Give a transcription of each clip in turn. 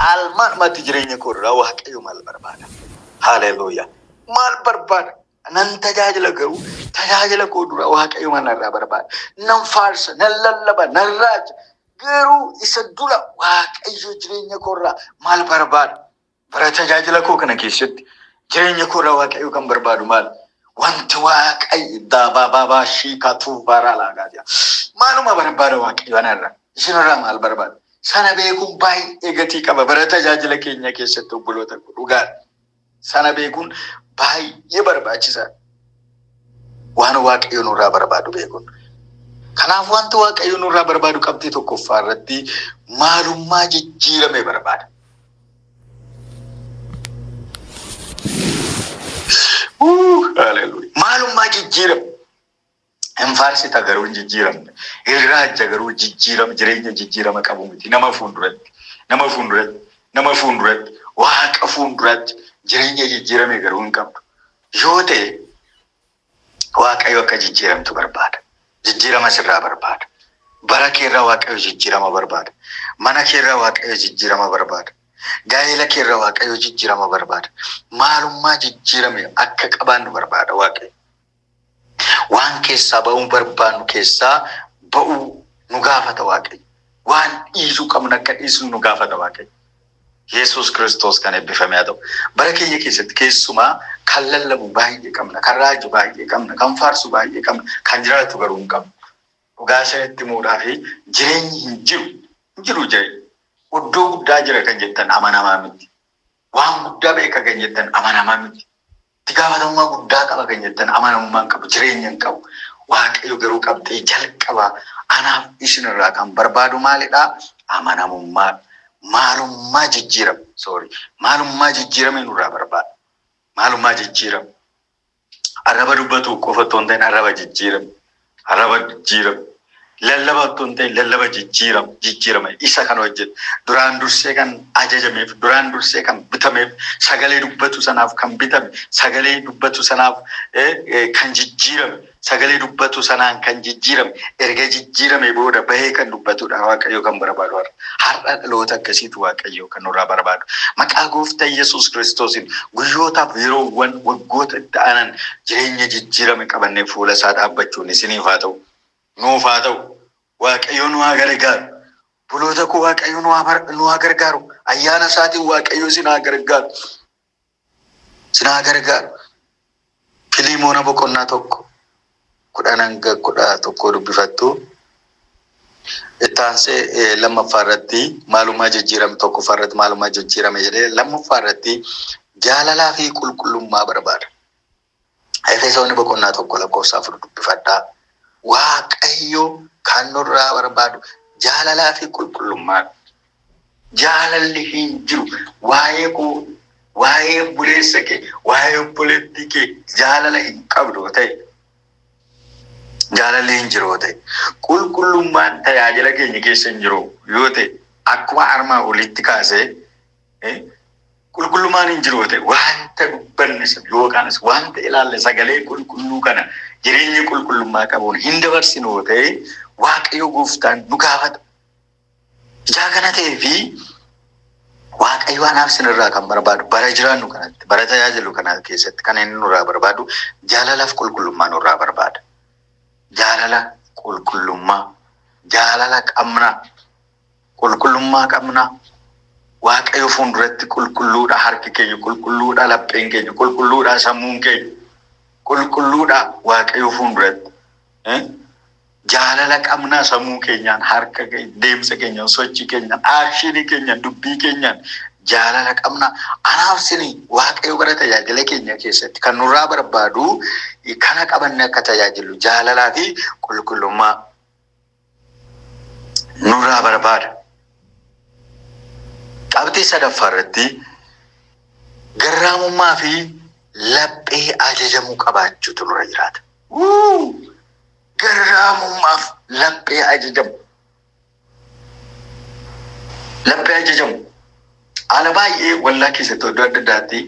Caalmaadhumatti jireenya koo irraa Waaqayyo maal barbaada? Haleluuyaa. Maal barbaada? Nan tajaajila garuu tajaajila koo dura Waaqayyo maal narraa barbaada? Nan faarsa, nan lallaba, nan raaja. Garuu isa dura Waaqayyo jireenya koo irraa maal barbaada? Bara tajaajila koo kana keessatti jireenya koo irraa Waaqayyo kan barbaadu maal? Wanti Waaqayyo daabaabaa shiikatuu baraa laagaati. Maaluma barbaada Waaqayyo anarraa? Isinirraa maal barbaada? Sana beekuun baay'ee gatii qaba. Bara tajaajila keenya keessatti obboloota koo dhugaadha. Sana beekuun baay'ee barbaachisaadha. Waan Waaqayyo nurraa barbaadu beekuun. Kanaaf wanti Waaqayyo nurraa barbaadu qabxii tokkoffaa irratti maalummaa jijjiirame barbaada. Haleluuyaa. Maalummaa jijjiirame. Hin faarsita garuu hin jijjiiramne. Hin raajja garuu jijjiirama jireenya jijjiirama qabu miti. Nama fuulduratti. Nama fuulduratti. Nama fuulduratti. Waaqa fuulduratti jireenya jijjiirame garuu hin qabdu. Yoo ta'e Waaqayyo akka jijjiiramtu barbaada. Jijjiirama sirraa barbaada. Bara keerraa Waaqayyo jijjiirama barbaada. Mana keerraa Waaqayyo jijjiirama barbaada. Gaa'ela keerraa Waaqayyo jijjiirama barbaada. Maalummaa jijjiirame akka qabaannu barbaada Waaqayyo. Waan keessaa ba'uu barbaannu keessaa ba'uu nu gaafata Waaqayyo. Waan dhiisuu qabnu akka dhiisnu nu gaafata Waaqayyo. Yesuus Kiristoos kan eebbifame haa ta'u. Bara keenya keessatti keessumaa kan lallabu baay'ee qabna, kan raaju baay'ee qabna, kan faarsu baay'ee qabna, kan jiraatu garuu hin qabnu. Dhugaa isinitti himuudhaa fi jireenyi hin jiru. Hin jiru jireenyi. Iddoo guddaa jira kan jettan amanamaa miti. Waan guddaa beeka kan jettan amanamaa miti. Itti gaafatamummaa guddaa qaba kan jettan amanamummaa hin qabu, jireenya hin qabu. Waaqayyo garuu qabxee jalqabaa anaaf isinirraa kan barbaadu maalidhaa? Amanamummaa. Maalummaa jijjiirame. Sorry. Maalummaa jijjiirame nurraa barbaada. Maalummaa jijjiirame. Arraba dubbatu qofa otoo hin ta'in arraba jijjiirame. Arraba jijjiirame. Lallaba otoo hin ta'in lallaba jijjiirame. Jijjiirame. Isa kan hojjetu. Duraan dursee kan ajajameef, duraan dursee kan bitameef, sagalee dubbatu sanaaf kan bitame, sagalee dubbatu sanaaf kan jijjiirame, sagalee dubbatu sanaan kan jijjiirame, erga jijjiirame booda bahee kan dubbatudha Waaqayyo kan barbaadu har'a. Har'a dhaloota akkasiitu Waaqayyo kan nurraa barbaadu. Maqaa gooftaa Yesuus Kiristoosiin guyyootaaf yeroowwan waggoota itti aanan jireenya jijjiirame qabannee fuula isaa dhaabbachuun isiniif haa ta'u. Nuuf haa ta'u. Waaqayyo nu haa gargaaru. Obboloota koo Waaqayyo nu haa gargaaru. Ayyaana isaatiin Waaqayyo isin haa gargaaru. Isin haa gargaaru. Filiimoona boqonnaa 1 10 hanga 11 dubbifattu. Itti aansee lammaffaa irratti maalummaa jijjiirame tokkoffaa irratti maalummaa jijjiirame jedhee lammaffaa irratti jaalalaa fi qulqullummaa barbaada. Efesoonni boqonnaa 1 lakkoofsa 4 dubbifadhaa. Waaqayyo kan nurraa barbaadu jaalalaa fi qulqullummaadha. Jaalalli hin jiru. Waa'ee koo, waa'ee obboleessa kee, waa'ee obboleettii kee jaalala hin qabdu yoo ta'e, jaalalli hin jiru yoo ta'e, qulqullummaan tajaajila keenya keessa hin jiru yoo ta'e, akkuma armaa olitti kaasee qulqullummaan hin jiru yoo ta'e, wanta dubbanne sana yookaanis wanta ilaalle sagalee qulqulluu kana jireenya qulqullummaa qabuun hin dabarsinu yoo ta'e, Waaqayyo gooftaan nu gaafata. Ijaa kana ta'ee fi Waaqayyo anaaf sinirraa kan barbaadu bara jiraannu kanatti bara tajaajilu kana keessatti kan inni nurraa barbaadu jaalalaaf qulqullummaa nurraa barbaada. Jaalala qulqullummaa jaalala qabna qulqullummaa qabna Waaqayyo fuulduratti qulqulluudha harki keenya qulqulluudha lapheen keenya qulqulluudha sammuun keenya qulqulluudha Waaqayyo fuulduratti. Jaalala qabnaa sammuu keenyaan, harka keenya, deemsa keenyaan, sochii keenyaan, aakshinii keenyaan, dubbii keenyaan jaalala qabnaa. Anaaf sini Waaqayyo bara tajaajila keenya keessatti kan nurraa barbaadu kana qabanne akka tajaajilu jaalalaa fi qulqullummaa nurraa barbaada. Qabxii sadaffaa irratti garraamummaa fi laphee ajajamuu qabaachuutu nurra jiraata. Wuu! Garraamummaaf laphee ajajamu. Laphee ajajamu. Haala baay'ee waldaa keessatti iddoo adda addaatti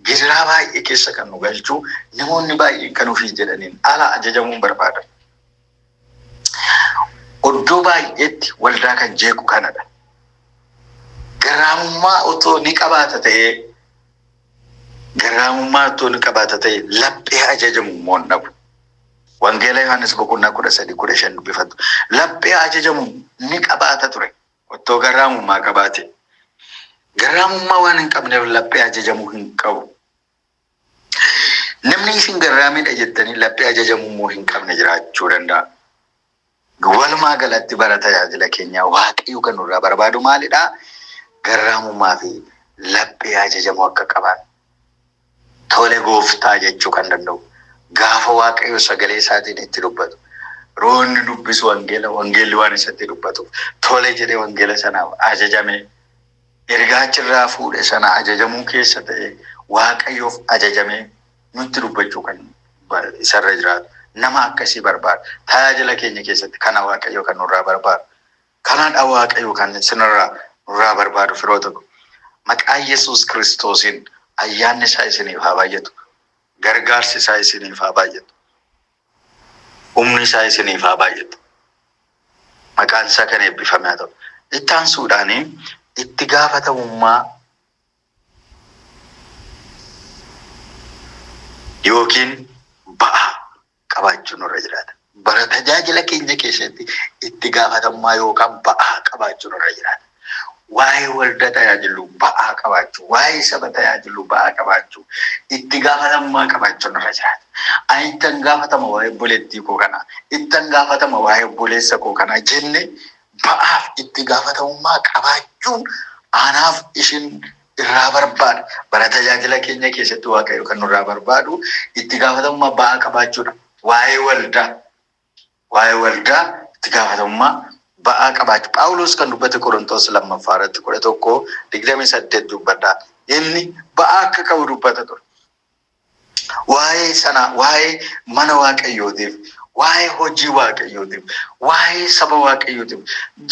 gidiraa baay'ee keessa kan nu galchu namoonni baay'een kan ofii jedhaniin ala ajajamuun barbaadan. Iddoo baay'eetti waldaa kan jeequ kanadha. Garraamummaa otoo ni qabaata ta'ee, garraamummaa otoo ni qabaata ta'ee, laphee ajajamu immoo hin dhabu. Wangeela Yohaannis boqonnaa 13 15 dubbifatu. Laphee ajajamu ni qabaata ture. Otoo garraamummaa qabaate. Garraamummaa waan hin qabneef laphee ajajamuu hin qabu. Namni isin garraamiidha jettanii laphee ajajamuu immoo hin qabne jiraachuu danda'a. Walumaa galatti bara tajaajila keenyaa Waaqayyo kan nurraa barbaadu maalidhaa? Garraamummaa fi laphee ajajamuu akka qabaannu. Tole gooftaa jechuu kan danda'u. Gaafa Waaqayyo sagalee isaatiin itti dubbatu. Yeroo inni dubbisu wangeela, wangeelli waan isatti dubbatuuf tole jedhee wangeela sanaaf ajajamee ergaa achirraa fuudhe sana ajajamuu keessa ta'ee Waaqayyoof ajajamee nutti dubbachuu kan isarra jiraatu. Nama akkasii barbaada. Tajaajila keenya keessatti kana Waaqayyo kan nurraa barbaadu. Kanadha Waaqayyo kan isinirraa nurraa barbaadu, firoota ko. Maqaa Yesuus Kiristoosiin ayyaanni isaa isiniif haa baay'atu. Gargaarsi isaa isiniif haa baay'atu. Humni isaa isiniif haa baay'atu. Maqaan isaa kan eebbifame haa ta'u. Itti aansuudhaan itti gaafatamummaa yookiin ba'aa qabaachuun nurra jiraata. Bara tajaajila keenya keessatti itti gaafatamummaa yookaan ba'aa qabaachuun nurra jiraata. Waa'ee waldaa tajaajilu ba'aa qabaachuu, waa'ee saba tajaajilu ba'aa qabaachuu, itti gaafatamummaa qabaachuun nurra jiraata. Ani ittan gaafatama waa'ee obboleettii koo kanaa, ittan gaafatama waa'ee obboleessa koo kanaa jenne ba'aaf itti gaafatamummaa qabaachuun anaaf isin irraa barbaada. Bara tajaajila keenya keessatti Waaqayyo kan nurraa barbaadu itti gaafatamummaa ba'aa qabaachuudha. Waa'ee waldaa, waa'ee waldaa itti gaafatamummaa ba'aa qabaachuu. Phaawulos kan dubbate Qorontos lammaffaa irratti 11:28 dubbadha. Inni ba'aa akka qabu dubbata ture. Waa'ee sana, waa'ee mana Waaqayyootiif, waa'ee hojii Waaqayyootiif, waa'ee saba Waaqayyootiif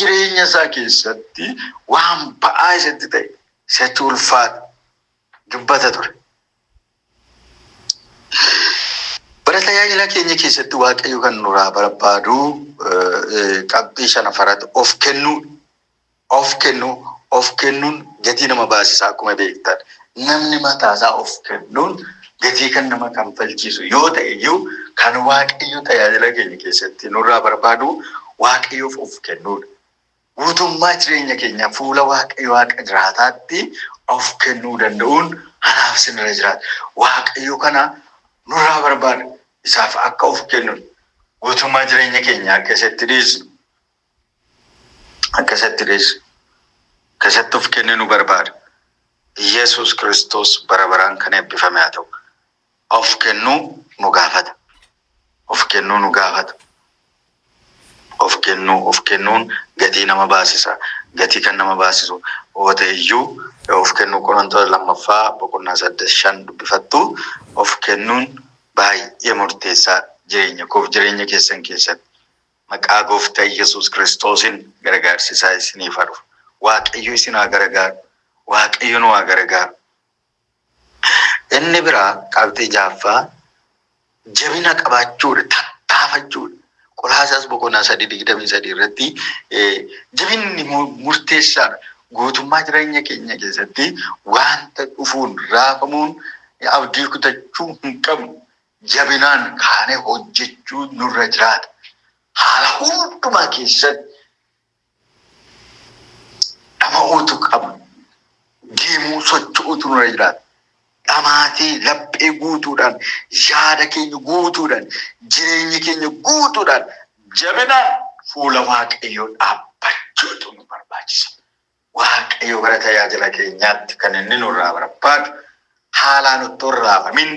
jireenya isaa keessatti waan ba'aa isatti ta'e, isatti ulfaata dubbata ture. Bara tajaajila keenya keessatti Waaqayyo kan nurraa barbaadu qabxii shanaffaratti of kennuu, of kennuu. Of kennuun gatii nama baasisa akkuma beektan. Namni mataasaa of kennuun gatii kan nama kanfalchiisu yoo ta'e iyyuu, kan Waaqayyo tajaajila keenya keessatti nurraa barbaadu Waaqayyoof of kennuudha. Guutummaa jireenya keenya fuula Waaqayyo Waaqa jiraataatti of kennuu danda'uun anaaf sinirra jiraata. Waaqayyo kana nurraa barbaada. Isaaf akka of kennu, guutummaa jireenya keenya akka isatti dhiisnu, akka isatti dhiisnu, akka isatti of kenninu barbaada. Yesuus Kiristoos bara baraan kan eebbifame haa ta'u. Of kennuu nu gaafata. Of kennuu nu gaafata. Of kennuu, of kennuun gatii nama baasisa. Gatii kan nama baasisu yoo ta'e iyyuu of kennuu Qorontoos lammaffaa boqonnaa 8 5 dubbifattu. Of kennuun baay'ee murteessaa jireenya koof jireenya keessan keessatti. Maqaa gooftaa Yesuus Kiristoosiin gargaarsi isaa isiniif haa dhufu. Waaqayyo isin haa gargaaru. Waaqayyo nu haa gargaaru. Inni biraa qabxii ja'affaa jabina qabaachuudha, tattaafachuudha. Qolaasaas boqonnaa 3:23 irratti jabinni murteessaadha. Guutummaa jireenya keenya keessatti wanta dhufuun raafamuun abdii kutachuu hin qabnu. Jabinaan kaanee hojjechuu nurra jiraata. Haala hundumaa keessatti dhama'uutu qabna. Deemuu, socho'uutu nurra jiraata. Dhamaatii laphee guutuudhaan, yaada keenya guutuudhaan, jireenya keenya guutuudhaan jabinaan fuula Waaqayyoo dhaabbachuutu nu barbaachisa. Waaqayyo bara tajaajila keenyaatti kan inni nurraa barbaadu haalaan otoo hin raafamin,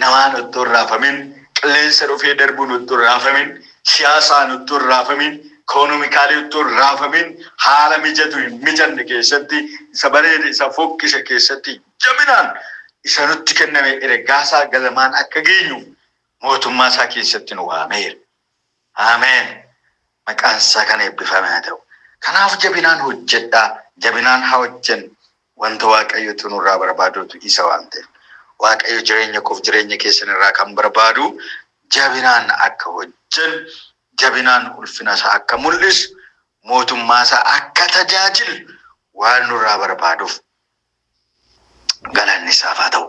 namaan otoo hin raafamin, qilleensa dhufee darbuun otoo hin raafamin, siyaasaan otoo hin raafamin, economically otoo hin raafamin, haala mijatu hin mijanne keessatti, isa bareede isa fokkise keessatti jabinaan isa nutti kenname ergaasaa galmaan akka geenyuuf mootummaa isaa keessatti nu waameera. Ameen. Maqaan isaa kan eebbifame haa ta'u. Kanaaf jabinaan hojjedhaa, jabinaan haa hojjennu. Wanta Waaqayyotu nurraa barbaadutu isa waan ta'eef. Waaqayyo jireenya koof jireenya keessan irraa kan barbaadu jabinaan akka hojjennu, jabinaan ulfina isaa akka mul'isu, mootummaa isaa akka tajaajilu. waan nurraa barbaaduuf galanni isaaf haa ta'u.